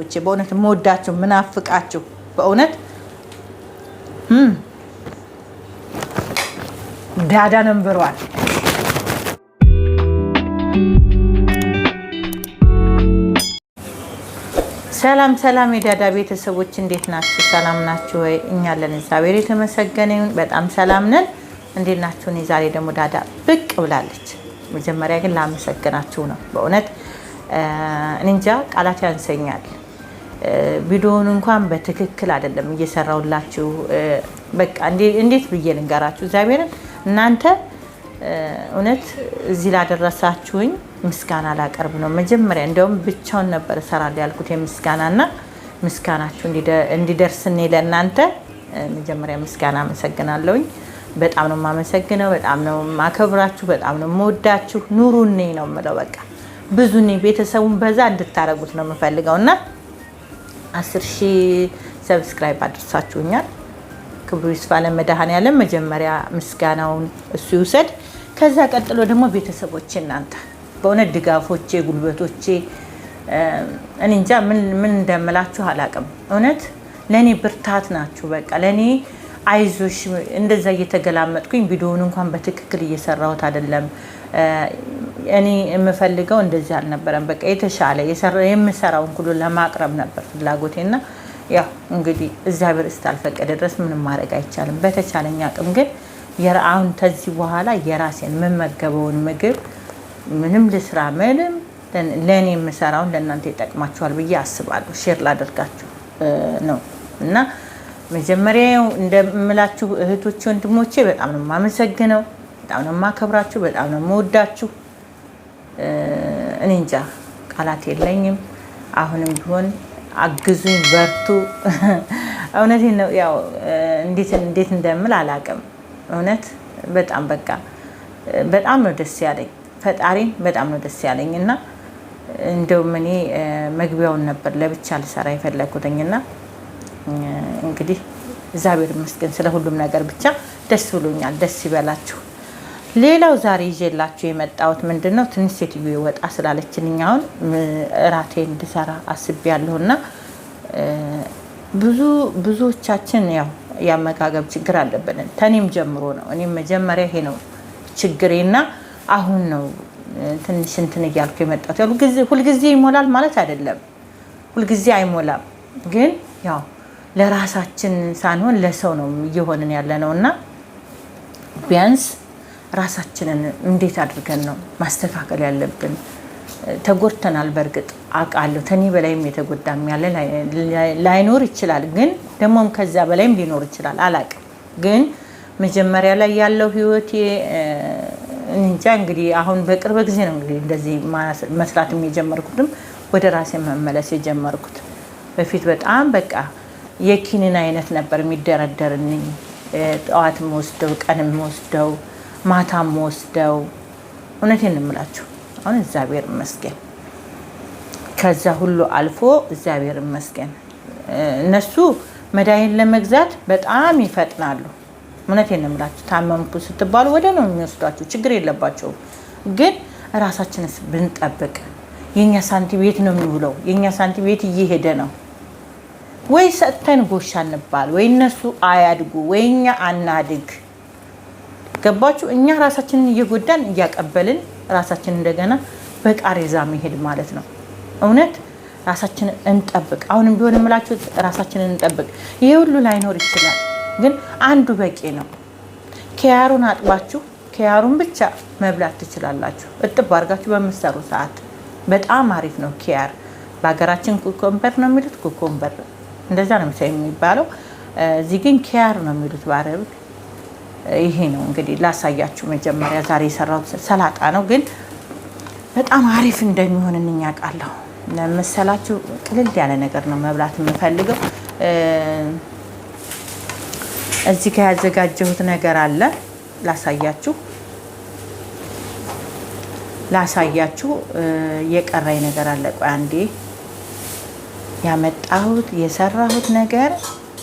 በእውነት የምወዳችሁ ምናፍቃችሁ በእውነት ዳዳ number one። ሰላም ሰላም የዳዳ ቤተሰቦች እንዴት ናችሁ? ሰላም ናችሁ ወይ? እኛ አለን፣ እግዚአብሔር የተመሰገነ ይሁን። በጣም ሰላም ነን። እንዴት ናችሁ? እኔ ዛሬ ደግሞ ዳዳ ብቅ ብላለች። መጀመሪያ ግን ላመሰግናችሁ ነው በእውነት እኔ እንጃ ቃላት ያንሰኛል። ቪዲዮውን እንኳን በትክክል አይደለም እየሰራሁላችሁ። በቃ እንዴት ብዬ ልንገራችሁ? እግዚአብሔርን እናንተ እውነት እዚህ ላደረሳችሁኝ ምስጋና ላቀርብ ነው። መጀመሪያ እንደውም ብቻውን ነበር እሰራለሁ ያልኩት የምስጋናና ምስጋናችሁ እንዲደርስኔ ለእናንተ መጀመሪያ ምስጋና አመሰግናለሁኝ። በጣም ነው የማመሰግነው። በጣም ነው የማከብራችሁ። በጣም ነው የምወዳችሁ። ኑሩኔ ነው የምለው። በቃ ብዙ ቤተሰቡን በዛ እንድታረጉት ነው የምፈልገው እና 10,000 subscribe አድርሳችሁኛል። ክብሩ ይስፋ ለመድኃኔዓለም። መጀመሪያ ምስጋናውን እሱ ይውሰድ። ከዛ ቀጥሎ ደግሞ ቤተሰቦቼ እናንተ በእውነት ድጋፎቼ፣ ጉልበቶቼ እኔ እንጃ ምን እንደምላችሁ አላውቅም። እውነት ለእኔ ብርታት ናችሁ። በቃ ለእኔ አይዞሽ እንደዛ እየተገላመጥኩኝ ቪዲዮውን እንኳን በትክክል እየሰራሁት አይደለም። እኔ የምፈልገው እንደዚህ አልነበረም። በቃ የተሻለ የምሰራውን ሁሉ ለማቅረብ ነበር ፍላጎቴና ያው እንግዲህ እግዚአብሔር እስካልፈቀደ ድረስ ምንም ማድረግ አይቻልም። በተቻለኝ አቅም ግን አሁን ከዚህ በኋላ የራሴን የምመገበውን ምግብ ምንም ልስራ ምንም ለእኔ የምሰራውን ለእናንተ ይጠቅማችኋል ብዬ አስባለሁ። share ላደርጋችሁ ነው እና መጀመሪያው እንደምላችሁ እህቶች ወንድሞቼ፣ በጣም ነው የማመሰግነው። በጣም ነው የማከብራችሁ። በጣም ነው የምወዳችሁ። እኔ እንጃ ቃላት የለኝም። አሁንም ቢሆን አግዙኝ፣ በርቱ። እውነቴን ነው። ያው እንዴት እንዴት እንደምል አላውቅም። እውነት በጣም በቃ በጣም ነው ደስ ያለኝ። ፈጣሪን በጣም ነው ደስ ያለኝ እና እንደውም እኔ መግቢያውን ነበር ለብቻ ልሰራ የፈለግኩትኝና እንግዲህ እግዚአብሔር ይመስገን ስለ ሁሉም ነገር ብቻ ደስ ብሎኛል። ደስ ይበላችሁ። ሌላው ዛሬ ይዤላችሁ የመጣሁት ምንድን ነው፣ ትንሽ ሴትዮ ወጣ ስላለችልኝ አሁን እራቴ እንድሰራ አስቤያለሁና ብዙ ብዙዎቻችን ያው የአመጋገብ ችግር አለብን። ተኔም ጀምሮ ነው። እኔም መጀመሪያ ይሄ ነው ችግሬና አሁን ነው ትንሽ እንትን እያልኩ የመጣሁት። ሁልጊዜ ይሞላል ማለት አይደለም፣ ሁልጊዜ አይሞላም። ግን ያው ለራሳችን ሳንሆን ለሰው ነው እየሆንን ያለ ነው እና ቢያንስ ራሳችንን እንዴት አድርገን ነው ማስተካከል ያለብን? ተጎድተናል። በእርግጥ አውቃለሁ። ተኔ በላይም የተጎዳም ያለ ላይኖር ይችላል፣ ግን ደግሞም ከዛ በላይም ሊኖር ይችላል። አላቅም። ግን መጀመሪያ ላይ ያለው ህይወቴ እንጃ። እንግዲህ አሁን በቅርብ ጊዜ ነው እንግዲህ እንደዚህ መስራት የጀመርኩትም ወደ ራሴ መመለስ የጀመርኩት። በፊት በጣም በቃ የኪንን አይነት ነበር የሚደረደርልኝ። ጠዋትም ወስደው ቀንም ወስደው ማታም ወስደው እውነቴን ነው የምላችሁ። አሁን እግዚአብሔር ይመስገን ከዛ ሁሉ አልፎ እግዚአብሔር ይመስገን። እነሱ መድኃኒት ለመግዛት በጣም ይፈጥናሉ። እውነቴን ነው የምላችሁ። ታመምኩ ስትባሉ ወደ ነው የሚወስዷችሁ፣ ችግር የለባቸውም። ግን እራሳችንስ ብንጠብቅ የእኛ ሳንቲም የት ነው የሚውለው? የእኛ ሳንቲም የት እየሄደ ነው? ወይ ሰጥተን ጎሻ እንባል፣ ወይ እነሱ አያድጉ፣ ወይ እኛ አናድግ። ገባችሁ? እኛ ራሳችንን እየጎዳን እያቀበልን ራሳችንን እንደገና በቃሬዛ መሄድ ማለት ነው። እውነት ራሳችንን እንጠብቅ። አሁንም ቢሆን የምላችሁ ራሳችንን እንጠብቅ። ይሄ ሁሉ ላይኖር ይችላል፣ ግን አንዱ በቂ ነው። ኪያሩን አጥባችሁ ኪያሩን ብቻ መብላት ትችላላችሁ። እጥብ አድርጋችሁ በምትሰሩ ሰዓት በጣም አሪፍ ነው። ኪያር በሀገራችን cucumber ነው የሚሉት፣ cucumber እንደዛ ነው የሚባለው። እዚህ ግን ኪያር ነው የሚሉት በአረብ። ይሄ ነው እንግዲህ ላሳያችሁ። መጀመሪያ ዛሬ የሰራሁት ሰላጣ ነው፣ ግን በጣም አሪፍ እንደሚሆን እንኛቃለሁ መሰላችሁ። ቅልል ያለ ነገር ነው መብላት የምፈልገው። እዚህ ጋር ያዘጋጀሁት ነገር አለ ላሳያችሁ ላሳያችሁ የቀራኝ ነገር አለ። ቆይ አንዴ ያመጣሁት የሰራሁት ነገር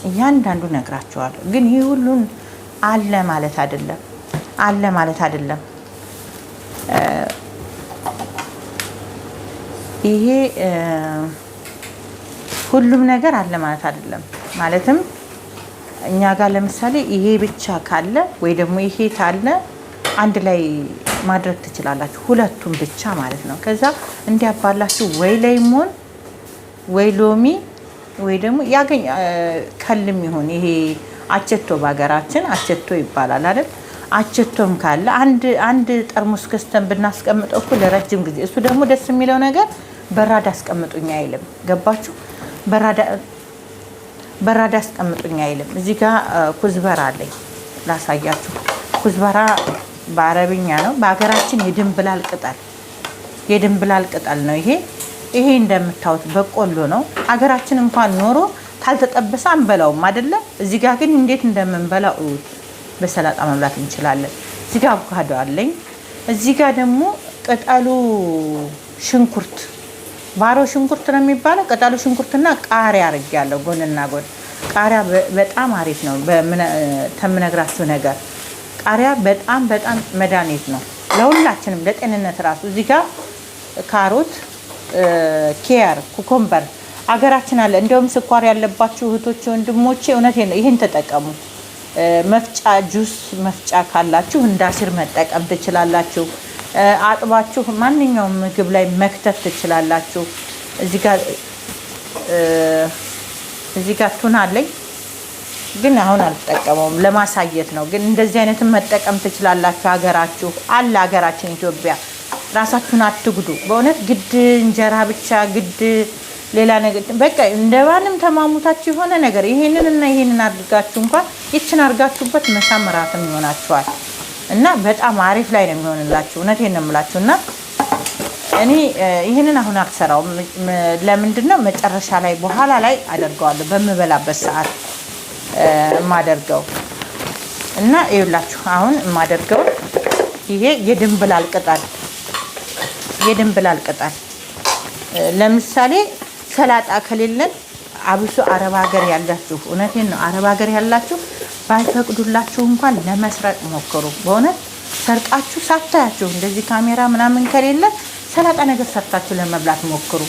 እያንዳንዱ ነግራችኋለሁ። ግን ይህ ሁሉን አለ ማለት አይደለም፣ አለ ማለት አይደለም። ይሄ ሁሉም ነገር አለ ማለት አይደለም። ማለትም እኛ ጋር ለምሳሌ ይሄ ብቻ ካለ ወይ ደግሞ ይሄ ካለ አንድ ላይ ማድረግ ትችላላችሁ፣ ሁለቱም ብቻ ማለት ነው። ከዛ እንዲያባላችሁ ወይ ليمون ወይ ሎሚ ወይ ደግሞ ያገኝ خل ም ይሁን ይሄ አቸቶ፣ በሀገራችን አቸቶ ይባላል አይደል? አቸቶም ካለ አንድ አንድ ጠርሙስ ገዝተን ብናስቀምጠው እኮ ለረጅም ጊዜ፣ እሱ ደግሞ ደስ የሚለው ነገር براد አስቀምጡኝ አይልም። ገባችሁ? براد አስቀምጡኝ አይልም። እዚህ ጋር كزبرة አለኝ ላሳያችሁ። كزبرة በአረብኛ ነው፣ በሀገራችን የድንብላል ቅጠል፣ የድንብላል ቅጠል ነው ይሄ። ይሄ እንደምታዩት በቆሎ ነው። አገራችን እንኳን ኖሮ ካልተጠበሰ አንበላውም አይደለ? እዚህ ጋር ግን እንዴት እንደምንበላው እዩት። በሰላጣ መብላት እንችላለን። እዚህ ጋር አቮካዶ አለኝ። እዚህ ጋር ደግሞ ቅጠሉ ሽንኩርት፣ ባሮ ሽንኩርት ነው የሚባለው። ቅጠሉ ሽንኩርትና ቃሪያ አድርጌያለሁ ጎንና ጎን። ቃሪያ በጣም አሪፍ ነው። ተምነግራችሁ ነገር ቃሪያ በጣም በጣም መድኃኒት ነው ለሁላችንም ለጤንነት ራሱ። እዚህ ጋር ካሮት፣ ኪያር፣ cucumber አገራችን አለ። እንዲያውም ስኳር ያለባችሁ እህቶች ወንድሞቼ፣ እውነቴን ነው ይሄን ተጠቀሙ። መፍጫ፣ ጁስ መፍጫ ካላችሁ እንደ عصير መጠቀም ትችላላችሁ። አጥባችሁ ማንኛውም ምግብ ላይ መክተት ትችላላችሁ። እዚህ ጋር ቱና አለኝ ግን አሁን አልጠቀመውም፣ ለማሳየት ነው። ግን እንደዚህ አይነትን መጠቀም ትችላላችሁ። ሀገራችሁ አለ፣ ሀገራችን ኢትዮጵያ። ራሳችሁን አትጉዱ። በእውነት ግድ እንጀራ ብቻ፣ ግድ ሌላ ነገር፣ በቃ እንደ ባንም ተማሙታችሁ የሆነ ነገር ይሄንን እና ይሄንን አድርጋችሁ እንኳን ይችን አድርጋችሁበት ምሳም እራትም ይሆናችኋል እና በጣም አሪፍ ላይ ነው የሚሆንላችሁ። እውነቴን ነው የምላችሁ እና እኔ ይህንን አሁን አልሰራውም። ለምንድን ነው? መጨረሻ ላይ በኋላ ላይ አደርገዋለሁ፣ በምበላበት ሰዓት የማደርገው። እና ይኸውላችሁ አሁን የማደርገው ይሄ የድንብላል ቅጠል፣ የድንብላል ቅጠል። ለምሳሌ ሰላጣ ከሌለን፣ አብሶ አረብ ሀገር ያላችሁ፣ እውነቴን ነው፣ አረብ ሀገር ያላችሁ ባይፈቅዱላችሁ እንኳን ለመስረቅ ሞክሩ። በእውነት ሰርቃችሁ ሳታያችሁ እንደዚህ ካሜራ ምናምን ከሌለ ሰላጣ ነገር ሰርታችሁ ለመብላት ሞክሩ።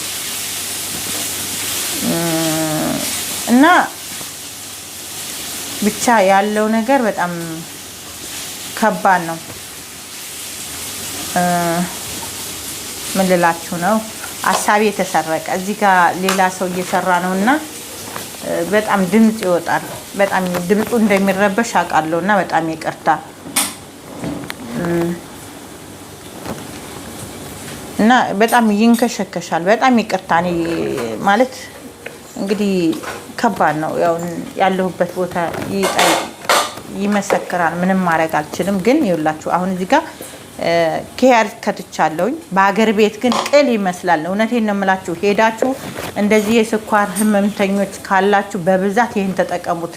እና ብቻ ያለው ነገር በጣም ከባድ ነው። ምን ልላችሁ ነው? አሳቢ የተሰረቀ፣ እዚህ ጋር ሌላ ሰው እየሰራ ነው እና በጣም ድምፅ ይወጣል። በጣም ድምፁ እንደሚረበሽ አውቃለሁ እና በጣም ይቅርታ። እና በጣም ይንከሸከሻል። በጣም ይቅርታ። እኔ ማለት እንግዲህ ከባድ ነው። ያው ያለሁበት ቦታ ይመሰክራል። ምንም ማድረግ አልችልም። ግን ይኸውላችሁ አሁን እዚህ ጋር ኪያር ከትቻለሁኝ። በሀገር ቤት ግን ቅል ይመስላል። እውነቴን ነው የምላችሁ። ሄዳችሁ እንደዚህ የስኳር ህመምተኞች ካላችሁ በብዛት ይህን ተጠቀሙት።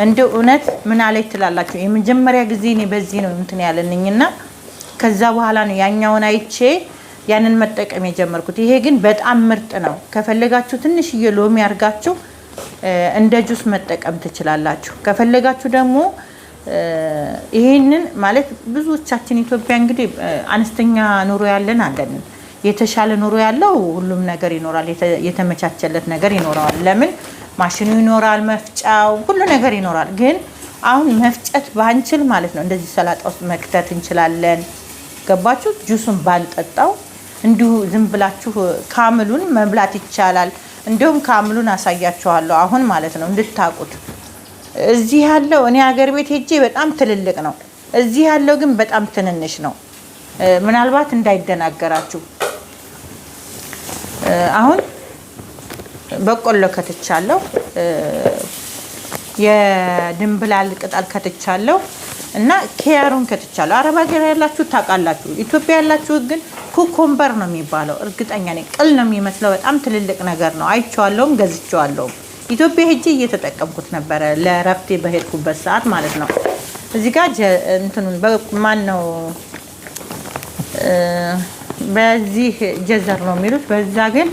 እንደ እውነት ምን አለች ትላላችሁ። የመጀመሪያ ጊዜ እኔ በዚህ ነው እንትን ያለንኝና ከዛ በኋላ ነው ያኛውን አይቼ ያንን መጠቀም የጀመርኩት። ይሄ ግን በጣም ምርጥ ነው። ከፈለጋችሁ ትንሽዬ ሎሚ አድርጋችሁ እንደ ጁስ መጠቀም ትችላላችሁ። ከፈለጋችሁ ደግሞ ይሄንን ማለት ብዙዎቻችን ኢትዮጵያ እንግዲህ አነስተኛ ኑሮ ያለን አለን። የተሻለ ኑሮ ያለው ሁሉም ነገር ይኖራል፣ የተመቻቸለት ነገር ይኖረዋል። ለምን? ማሽኑ ይኖራል፣ መፍጫው ሁሉ ነገር ይኖራል። ግን አሁን መፍጨት ባንችል ማለት ነው እንደዚህ ሰላጣ ውስጥ መክተት እንችላለን። ገባችሁ? ጁሱን ባንጠጣው እንዲሁ ዝም ብላችሁ كامل ኡን መብላት ይቻላል። እንዲሁም كامل ኡን አሳያችኋለሁ አሁን ማለት ነው እንድታቁት። እዚህ ያለው እኔ ሀገር ቤት ሄጄ በጣም ትልልቅ ነው። እዚህ ያለው ግን በጣም ትንንሽ ነው። ምናልባት እንዳይደናገራችሁ። አሁን በቆሎ ከትቻለሁ፣ የድንብላል ቅጠል ከትቻለሁ እና ኪያሩን ከትቻለሁ። አረብ ሀገር ያላችሁ ታውቃላችሁ። ኢትዮጵያ ያላችሁ ግን cucumber ነው የሚባለው። እርግጠኛ ነኝ ቅል ነው የሚመስለው። በጣም ትልልቅ ነገር ነው። አይቼዋለሁም ገዝቼዋለሁም። ኢትዮጵያ ሄጄ እየተጠቀምኩት ነበረ ለእረፍቴ በሄድኩበት ሰዓት ማለት ነው። እዚህ ጋር እንትኑን ማን ነው፣ በዚህ جزر ነው የሚሉት፣ በዛ ግን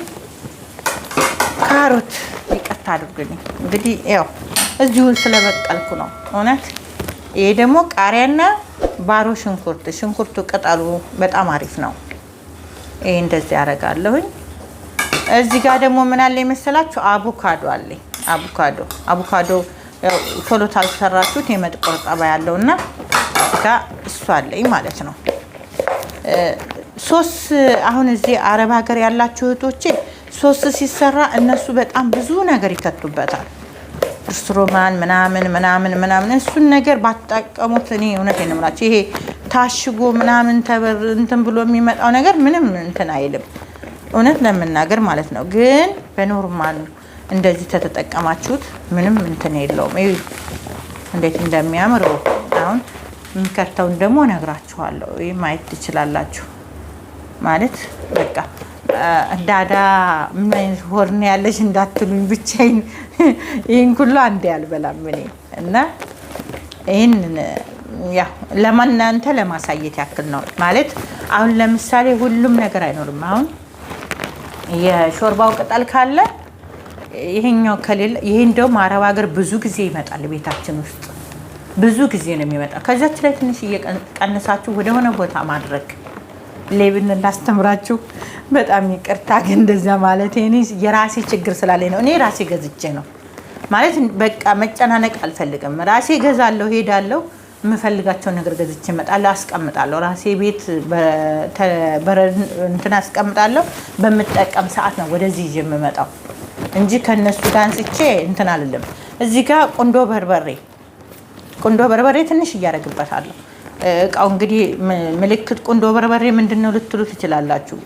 ካሮት። ይቅርታ አድርጉልኝ። እንግዲህ ያው እዚሁ ስለበቀልኩ ነው እውነት። ይሄ ደግሞ ቃሪያና ባሮ ሽንኩርት፣ ሽንኩርቱ ቅጠሉ በጣም አሪፍ ነው። ይሄ እንደዚህ ያደርጋለሁኝ። እዚህ ጋር ደግሞ ምን አለ የመሰላችሁ? አቮካዶ አለኝ። አቮካዶ አቮካዶ ቶሎ ታልሰራችሁት የመጥቆር ጠባይ ያለው እና እዚህ ጋር እሱ አለኝ ማለት ነው። ሶስ አሁን እዚህ አረብ ሀገር ያላችሁ እህቶቼ ሶስ ሲሰራ እነሱ በጣም ብዙ ነገር ይከቱበታል። دبس رمان ምናምን ምናምን ምናምን እሱን ነገር ባትጠቀሙት እኔ እውነቴን ነው የምላችሁ። ይሄ ታሽጎ ምናምን ተበር እንትን ብሎ የሚመጣው ነገር ምንም እንትን አይልም፣ እውነት ለመናገር ማለት ነው። ግን በ normal እንደዚህ ተተጠቀማችሁት ምንም እንትን የለውም። እዩ እንዴት እንደሚያምር። አሁን የሚከተውን ደግሞ እነግራችኋለሁ። ይህ ማየት ትችላላችሁ ማለት በቃ ዳዳ ምን አይነት ሆድ ነው ያለሽ እንዳትሉኝ፣ ብቻዬን ይህን ሁሉ አንዴ አልበላም እኔ እና ይህን ያው ለማናንተ ለማሳየት ያክል ነው ማለት። አሁን ለምሳሌ ሁሉም ነገር አይኖርም። አሁን የሾርባው ቅጠል ካለ ይሄኛው ከሌለ፣ ይሄ እንደውም አረብ ሀገር ብዙ ጊዜ ይመጣል፣ ቤታችን ውስጥ ብዙ ጊዜ ነው የሚመጣ። ከዛች ላይ ትንሽ እየቀነሳችሁ ወደሆነ ቦታ ማድረግ። ሌብነት ላስተምራችሁ፣ በጣም ይቅርታ ግን እንደዛ ማለት እኔ የራሴ ችግር ስላለኝ ነው። እኔ ራሴ ገዝቼ ነው ማለት በቃ መጨናነቅ አልፈልግም። ራሴ ገዛለሁ፣ ሄዳለሁ፣ የምፈልጋቸውን ነገር ገዝቼ እመጣለሁ፣ አስቀምጣለሁ። ራሴ ቤት እንትን አስቀምጣለሁ። በምጠቀም ሰዓት ነው ወደዚህ ይዤ የምመጣው እንጂ ከነሱ ጋር አንስቼ እንትን አልልም። እዚህ ጋር ቁንዶ በርበሬ፣ ቁንዶ በርበሬ ትንሽ እያደረግበታለሁ። እቃው እንግዲህ ምልክት ቁንዶ በርበሬ ምንድን ነው ልትሉ ትችላላችሁ።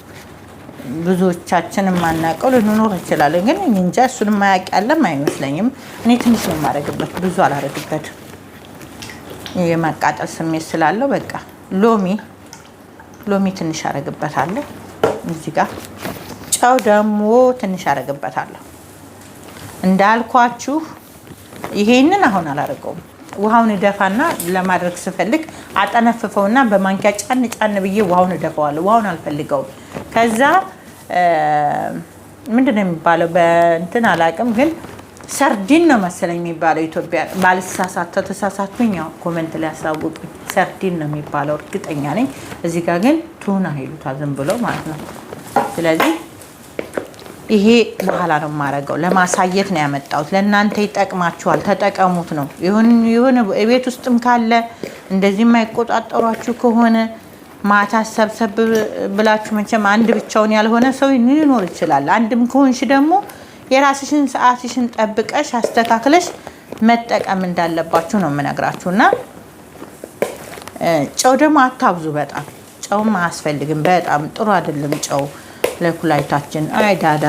ብዙዎቻችን የማናውቀው ልንኖር እንችላለን። ግን እንጃ እሱን የማያውቅ ያለም አይመስለኝም። እኔ ትንሽ ነው የማደርግበት፣ ብዙ አላደርግበትም። የማቃጠል ስሜት ስላለው በቃ ሎሚ ሎሚ ትንሽ አደርግበታለሁ። እዚህ ጋር ጨው ደግሞ ትንሽ አደርግበታለሁ። እንዳልኳችሁ ይሄንን አሁን አላደርገውም። ውሃውን እደፋና ለማድረግ ስፈልግ አጠነፍፈውና በማንኪያ ጫን ጫን ብዬ ውሃውን እደፋዋለሁ። ውሃውን አልፈልገውም። ከዛ ምንድን ነው የሚባለው? በእንትን አላውቅም፣ ግን ሰርዲን ነው መሰለኝ የሚባለው ኢትዮጵያ። ባልሳሳት፣ ተሳሳትኩኝ፣ ያው comment ላይ ያሳውቁኝ። ሰርዲን ነው የሚባለው እርግጠኛ ነኝ። እዚህ ጋር ግን ቱና ይሉታል ዝም ብሎ ማለት ነው። ስለዚህ ይሄ በኋላ ነው የማደርገው። ለማሳየት ነው ያመጣሁት። ለእናንተ ይጠቅማችኋል፣ ተጠቀሙት ነው። ይሁን ቤት ውስጥም ካለ እንደዚህ የማይቆጣጠሯችሁ ከሆነ ማታ ሰብሰብ ብላችሁ መቼም አንድ ብቻውን ያልሆነ ሰው ሊኖር ይችላል። አንድም ከሆንሽ ደግሞ የራስሽን ሰዓትሽን ጠብቀሽ አስተካክለሽ መጠቀም እንዳለባችሁ ነው የምነግራችሁ። እና ጨው ደግሞ አታብዙ። በጣም ጨውም አያስፈልግም። በጣም ጥሩ አይደለም ጨው ለኩላሊታችን። አይ ዳዳ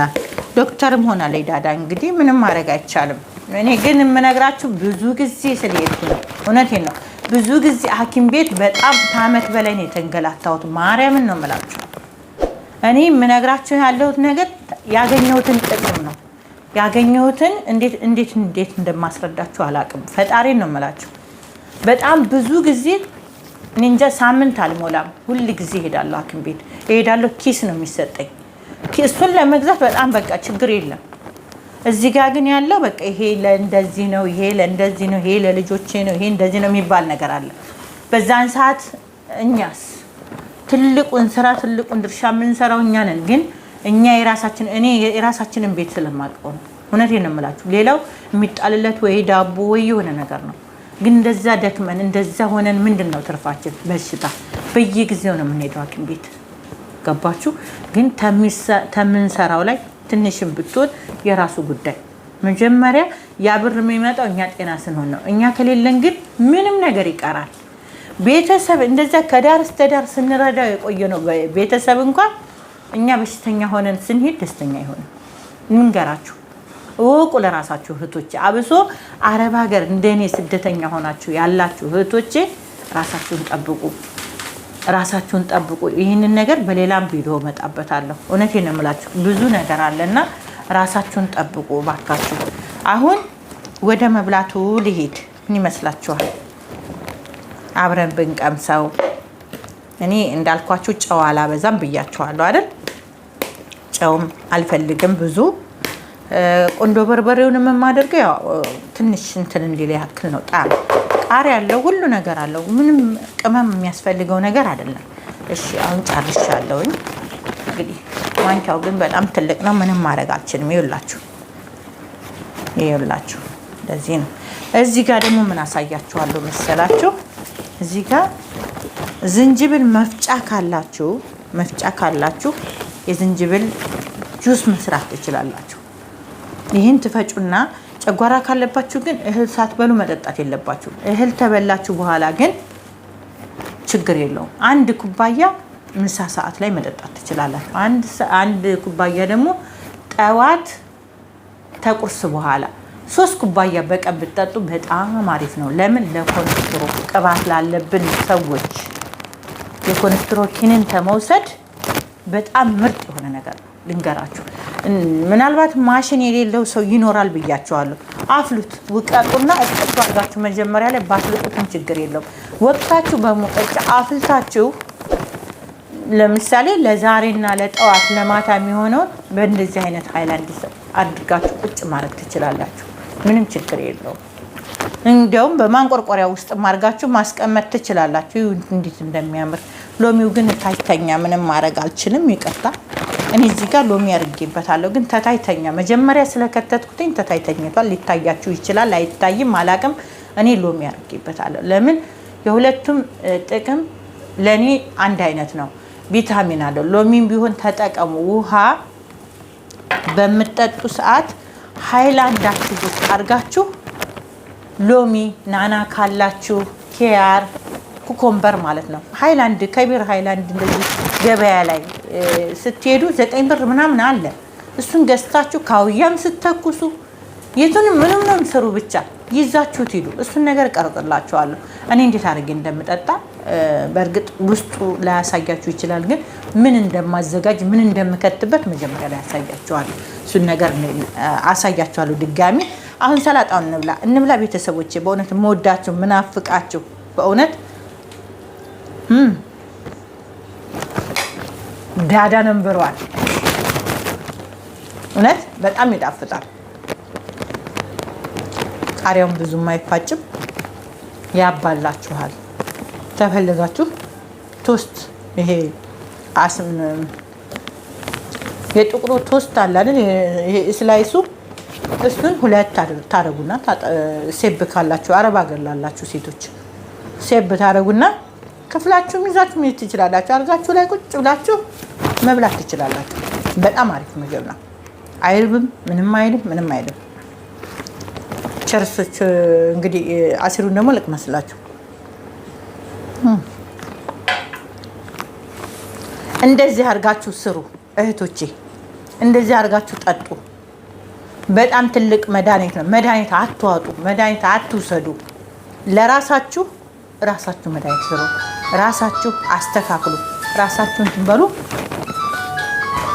ዶክተርም ሆናለች ዳዳ። እንግዲህ ምንም ማድረግ አይቻልም። እኔ ግን የምነግራችሁ ብዙ ጊዜ ስለሄድኩ ነው። እውነቴን ነው። ብዙ ጊዜ ሐኪም ቤት በጣም ከዓመት በላይ ነው የተንገላታሁት። ማርያምን ነው የምላችሁ። እኔ የምነግራችሁ ያለሁት ነገር ያገኘሁትን ጥቅም ነው። ያገኘሁትን እንዴት እንዴት እንዴት እንደማስረዳችሁ አላውቅም። ፈጣሪን ነው የምላችሁ። በጣም ብዙ ጊዜ እኔ እንጃ ሳምንት አልሞላም፣ ሁል ጊዜ እሄዳለሁ ሐኪም ቤት እሄዳለሁ። ኪስ ነው የሚሰጠኝ። እሱን ለመግዛት በጣም በቃ ችግር የለም። እዚህ ጋር ግን ያለው በቃ ይሄ ለእንደዚህ ነው፣ ይሄ ለእንደዚህ ነው፣ ይሄ ለልጆቼ ነው፣ ይሄ እንደዚህ ነው የሚባል ነገር አለ። በዛን ሰዓት እኛስ ትልቁን ስራ ትልቁን ድርሻ የምንሰራው እኛ ነን። ግን እኛ የራሳችን እኔ የራሳችንን ቤት ስለማውቀው ነው። እውነቴን ነው የምላችሁ። ሌላው የሚጣልለት ወይ ዳቦ ወይ የሆነ ነገር ነው። ግን እንደዛ ደክመን እንደዛ ሆነን ምንድን ነው ትርፋችን? በሽታ። በየጊዜው ነው የምንሄደው ሐኪም ቤት ገባችሁ? ግን ተምንሰራው ላይ ትንሽም ብትሆን የራሱ ጉዳይ። መጀመሪያ ያ ብር የሚመጣው እኛ ጤና ስንሆን ነው። እኛ ከሌለን ግን ምንም ነገር ይቀራል። ቤተሰብ እንደዛ ከዳር እስከ ዳር ስንረዳው የቆየ ነው። ቤተሰብ እንኳን እኛ በሽተኛ ሆነን ስንሄድ ደስተኛ አይሆንም። ምንገራችሁ እወቁ ለራሳችሁ እህቶቼ፣ አብሶ አረብ ሀገር እንደኔ ስደተኛ ሆናችሁ ያላችሁ እህቶቼ ራሳችሁን ጠብቁ፣ ራሳችሁን ጠብቁ። ይህንን ነገር በሌላም ቪዲዮ እመጣበታለሁ። እውነቴን ነው የምላችሁ ብዙ ነገር አለና ራሳችሁን ጠብቁ ባካችሁ። አሁን ወደ መብላቱ ልሂድ። ምን ይመስላችኋል? አብረን ብንቀምሰው። እኔ እንዳልኳችሁ ጨው አላበዛም ብያችኋለሁ አይደል? ጨውም አልፈልግም ብዙ። ቆንዶ በርበሬውን የማደርገው ያው ትንሽ እንትን እንዲል ያክል ነው። ጣም ቃሪያ ያለው ሁሉ ነገር አለው። ምንም ቅመም የሚያስፈልገው ነገር አይደለም። እሺ አሁን ጨርሻለሁኝ። እንግዲህ ማንኪያው ግን በጣም ትልቅ ነው። ምንም ማድረግ አልችልም። ይኸውላችሁ ይኸውላችሁ እንደዚህ ነው። እዚህ ጋር ደግሞ ምን አሳያችኋለሁ መሰላችሁ? እዚህ ጋር ዝንጅብል መፍጫ ካላችሁ የዝንጅብል ጁስ መስራት ትችላላችሁ። ይህን ትፈጩና ጨጓራ ካለባችሁ ግን እህል ሳትበሉ መጠጣት የለባችሁ። እህል ተበላችሁ በኋላ ግን ችግር የለውም። 1 ኩባያ ምሳ ሰዓት ላይ መጠጣት ትችላላችሁ። አንድ ኩባያ ደግሞ ጠዋት ተቁርስ በኋላ፣ 3 ኩባያ በቀን ብትጠጡ በጣም አሪፍ ነው። ለምን? ለኮሌስትሮል ቅባት ላለብን ሰዎች የኮሌስትሮል ኪኒን ከመውሰድ በጣም ምርጥ የሆነ ነገር ነው። ልንገራችሁ፣ ምናልባት ማሽን የሌለው ሰው ይኖራል ብያቸዋለሁ። አፍሉት፣ ውቀጡና እጥብ አድርጋችሁ መጀመሪያ ላይ ባትልጡትም ችግር የለውም። ወቅታችሁ በሙቀጫ አፍልታችሁ ለምሳሌ ለዛሬና ለጠዋት ለማታ የሚሆነውን በእንደዚህ አይነት ሃይላንድ አድርጋችሁ ቁጭ ማድረግ ትችላላችሁ። ምንም ችግር የለውም። እንዲያውም በማንቆርቆሪያ ውስጥ አድርጋችሁ ማስቀመጥ ትችላላችሁ። እንዴት እንደሚያምር! ሎሚው ግን ታይተኛ፣ ምንም ማድረግ አልችልም፣ ይቅርታ። እኔ እዚህ ጋር ሎሚ አድርጌበታለሁ፣ ግን ተታይተኛ መጀመሪያ ስለከተትኩትኝ ተታይተኝቷል። ሊታያችሁ ይችላል፣ አይታይም፣ አላቅም። እኔ ሎሚ አድርጌበታለሁ። ለምን? የሁለቱም ጥቅም ለእኔ አንድ አይነት ነው። ቪታሚን አለው። ሎሚም ቢሆን ተጠቀሙ። ውሃ በምትጠጡ ሰዓት ሃይላንዳችሁ ውስጥ አድርጋችሁ ሎሚ፣ ናና ካላችሁ፣ ኪያር፣ cucumber ማለት ነው። ሃይላንድ كبير ሃይላንድ እንደዚህ ገበያ ላይ ስትሄዱ 9 ብር ምናምን አለ። እሱን ገዝታችሁ ካውያም ስተኩሱ የቱንም ምንም ነው ስሩ ብቻ ይዛችሁት ሂዱ። እሱን ነገር እቀርጽላችኋለሁ እኔ እንዴት አድርጌ እንደምጠጣ። በእርግጥ ውስጡ ላያሳያችሁ ይችላል፣ ግን ምን እንደማዘጋጅ ምን እንደምከትበት መጀመሪያ ላይ ያሳያችኋለሁ። እሱን ነገር አሳያችኋለሁ ድጋሚ። አሁን ሰላጣውን እንብላ እንብላ። ቤተሰቦቼ፣ በእውነት የምወዳችሁ ምናፍቃችሁ በእውነት ዳዳ number one፣ እውነት በጣም ይጣፍጣል። ቃሪያውን ብዙም አይፋጭም፣ ያባላችኋል። ተፈልጋችሁ toast ይሄ አስም የጥቁሩ toast አለ አይደል? ይሄ slice ኡ እሱን ሁለት ታረጉና ሴብ ካላችሁ፣ አረብ ሀገር ላላችሁ ሴቶች ሴብ ታረጉና ክፍላችሁም ይዛችሁ መሄድ ትችላላችሁ። አልጋችሁ ላይ ቁጭ ብላችሁ መብላት ትችላላችሁ። በጣም አሪፍ ምግብ ነው። አይርብም፣ ምንም አይልም፣ ምንም አይልም። ቸርሶች እንግዲህ አሲሩን ደግሞ ልቅመስላችሁ። እንደዚህ አድርጋችሁ ስሩ እህቶቼ፣ እንደዚህ አድርጋችሁ ጠጡ። በጣም ትልቅ መድኃኒት ነው። መድኃኒት አትዋጡ፣ መድኃኒት አትውሰዱ። ለራሳችሁ ራሳችሁ መድኃኒት ስሩ፣ ራሳችሁ አስተካክሉ፣ ራሳችሁን እንትን በሉ።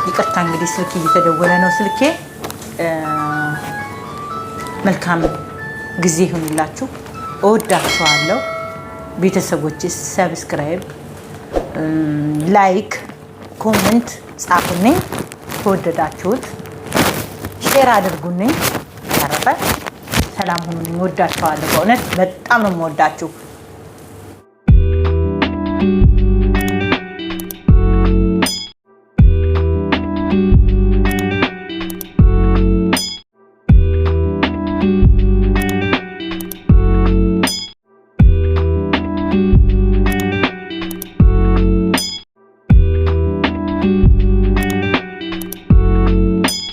ይቅርታ እንግዲህ ስልክ እየተደወለ ነው ስልኬ። መልካም ጊዜ ይሁንላችሁ። እወዳችኋለሁ ቤተሰቦች። Subscribe፣ like፣ comment ጻፉልኝ። ከወደዳችሁት share አድርጉልኝ። ተረፈ ሰላም ሁኑልኝ። እወዳችኋለሁ። በእውነት በጣም ነው የምወዳችሁ።